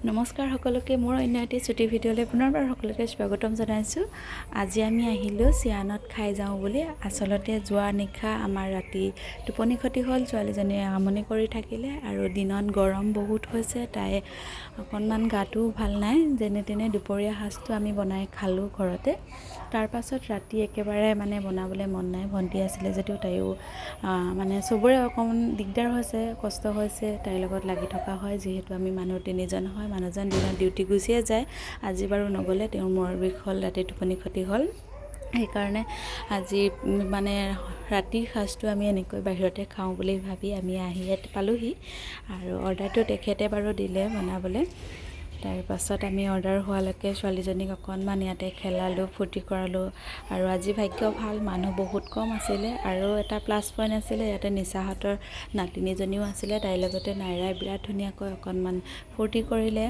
নমস্কাৰ সকলোকে, মোৰ অন্য এটি ছুটি ভিডিঅ'লৈ পুনৰবাৰ সকলোকে স্বাগতম জনাইছোঁ। আজি আমি আহিলোঁ চিয়ানত খাই যাওঁ বুলি। আচলতে যোৱা নিশা আমাৰ ৰাতি টোপনি ক্ষতি হ'ল, ছোৱালীজনীয়ে আমনি কৰি থাকিলে আৰু দিনত গৰম বহুত হৈছে, তাই অকণমান গাটোও ভাল নাই। যেনে তেনে দুপৰীয়া সাঁজটো আমি বনাই খালোঁ ঘৰতে। তাৰপাছত ৰাতি একেবাৰে মানে বনাবলৈ মন নাই। ভণ্টি আছিলে যদিও তাইও মানে চবৰে অকণমান দিগদাৰ হৈছে, কষ্ট হৈছে, তাইৰ লগত লাগি থকা হয়। যিহেতু আমি মানুহ তিনিজন হয়, মানুহজন দিনত ডিউটি গুচিয়ে যায়। আজি বাৰু নগ'লে, তেওঁৰ মূৰৰ বিষ হ'ল, ৰাতি টোপনি ক্ষতি হ'ল। সেইকাৰণে আজি মানে ৰাতিৰ সাঁজটো আমি এনেকৈ বাহিৰতে খাওঁ বুলি ভাবি আমি আহি ইয়াত পালোহি। আৰু অৰ্ডাৰটো তেখেতে বাৰু দিলে বনাবলৈ। তাৰপাছত আমি অৰ্ডাৰ হোৱালৈকে ছোৱালীজনীক অকণমান ইয়াতে খেলালোঁ, ফূৰ্তি কৰালোঁ। আৰু আজি ভাগ্য ভাল, মানুহ বহুত কম আছিলে। আৰু এটা প্লাছ পইণ্ট আছিলে, ইয়াতে নিচাহঁতৰ নাতিনীজনীও আছিলে। তাইৰ লগতে নাইৰাই বিৰাট ধুনীয়াকৈ অকণমান ফূৰ্তি কৰিলে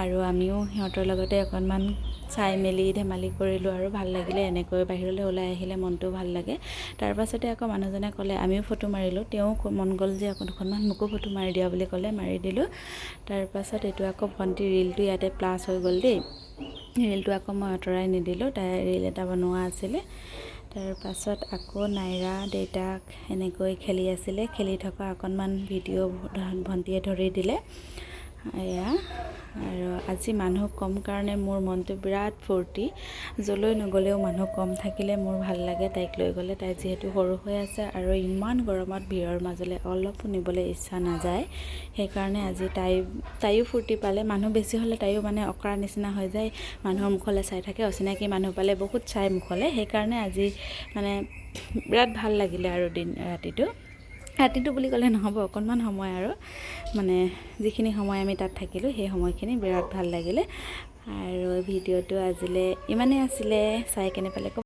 আৰু আমিও সিহঁতৰ লগতে অকণমান চাই মেলি ধেমালি কৰিলোঁ আৰু ভাল লাগিলে। এনেকৈ বাহিৰলৈ ওলাই আহিলে মনটো ভাল লাগে। তাৰপাছতে আকৌ মানুহজনে ক'লে, আমিও ফটো মাৰিলোঁ। তেওঁ মন গ'ল যে আকৌ দুখনমান মোকো ফটো মাৰি দিয়া বুলি ক'লে, মাৰি দিলোঁ। তাৰপাছত এইটো আকৌ ভণ্টিৰ ৰিলটো ইয়াতে প্লাছ হৈ গ'ল দেই। ৰিলটো আকৌ মই আঁতৰাই নিদিলোঁ, তাই ৰিল এটা বনোৱা আছিলে। তাৰপাছত আকৌ নাইৰা দেউতাক এনেকৈ খেলি আছিলে, খেলি থকা অকণমান ভিডিঅ' ভণ্টিয়ে ধৰি দিলে এয়া। আৰু আজি মানুহ কম কাৰণে মোৰ মনটো বিৰাট ফূৰ্তি। য'লৈ নগ'লেও মানুহ কম থাকিলে মোৰ ভাল লাগে তাইক লৈ গ'লে। তাই যিহেতু সৰু হৈ আছে আৰু ইমান গৰমত ভিৰৰ মাজলৈ অলপো নিবলৈ ইচ্ছা নাযায়। সেইকাৰণে আজি তাইও ফূৰ্তি পালে। মানুহ বেছি হ'লে তাইও মানে অঁকৰা নিচিনা হৈ যায়, মানুহৰ মুখলৈ চাই থাকে, অচিনাকি মানুহ পালে বহুত চাই মুখলৈ। সেইকাৰণে আজি মানে বিৰাট ভাল লাগিলে। আৰু দিন ৰাতিটো, ৰাতিটো বুলি ক'লে নহ'ব, অকণমান সময় আৰু মানে যিখিনি সময় আমি তাত থাকিলোঁ, সেই সময়খিনি বিৰাট ভাল লাগিলে। আৰু ভিডিঅ'টো আজিলৈ ইমানেই আছিলে। চাই কেনে পালে?